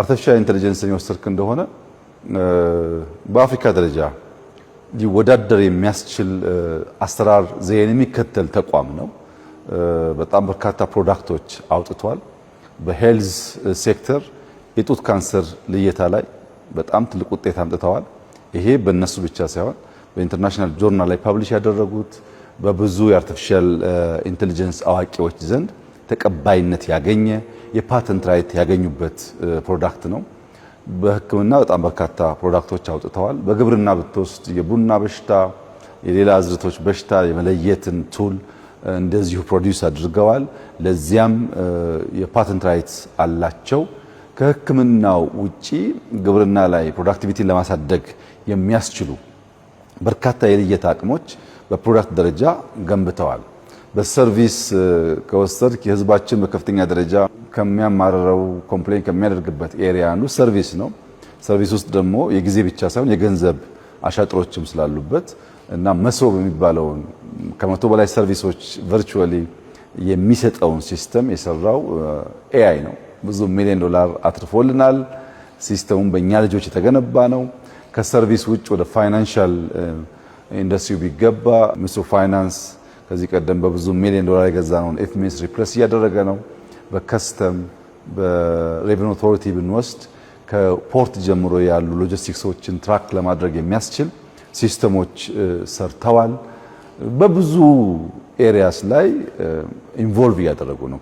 Artificial intelligence ን የወሰድክ እንደሆነ በአፍሪካ ደረጃ ሊወዳደር የሚያስችል አሰራር ዘዬን የሚከተል ተቋም ነው። በጣም በርካታ product ኦች አውጥቷል። በ health sector የጡት ካንሰር ልየታ ላይ በጣም ትልቅ ውጤት አምጥተዋል። ይሄ በእነሱ ብቻ ሳይሆን በ international journal ላይ publish ያደረጉት፣ በብዙ የ artificial intelligence አዋቂዎች ዘንድ ተቀባይነት ያገኘ፣ የ patent right ያገኙበት product ነው። በሕክምና በጣም በርካታ product ኦች አውጥተዋል። በግብርና ብትወስድ የቡና በሽታ፣ የሌላ አዝርዕቶች በሽታ የመለየትን tool እንደዚሁ produce አድርገዋል። ለዚያም የ patent rights አላቸው። ከሕክምናው ውጪ ግብርና ላይ productivity ን ለማሳደግ የሚያስችሉ በርካታ የልየታ አቅሞች በ product ደረጃ ገንብተዋል። በ service ከወሰድክ የህዝባችን በከፍተኛ ደረጃ ከሚያማርረው፣ complain ከሚያደርግበት area አንዱ service ነው። Service ውስጥ ደግሞ የጊዜ ብቻ ሳይሆን የገንዘብ አሻጥሮችም ስላሉበት እና መሶብ የሚባለውን 100 በላይ service ኦች virtually የሚሰጠውን system የሰራው AI ነው። ብዙ ሚሊዮን ዶላር አትርፎልናል። System ኡም በእኛ ልጆች የተገነባ ነው። ከ service ውጭ ወደ financial industry ው ቢገባ Ministry of Finance ከዚህ ቀደም በብዙ ሚሊዮን ዶላር የገዛነውን IFMIS replace እያደረገ ነው። በ custom፣ በ revenue authority ብንወስድ ከ port ጀምሮ ያሉ logistics ኦችን track ለማድረግ የሚያስችል system ኦች ሰርተዋል። በብዙ areas ላይ involve እያደረጉ ነው።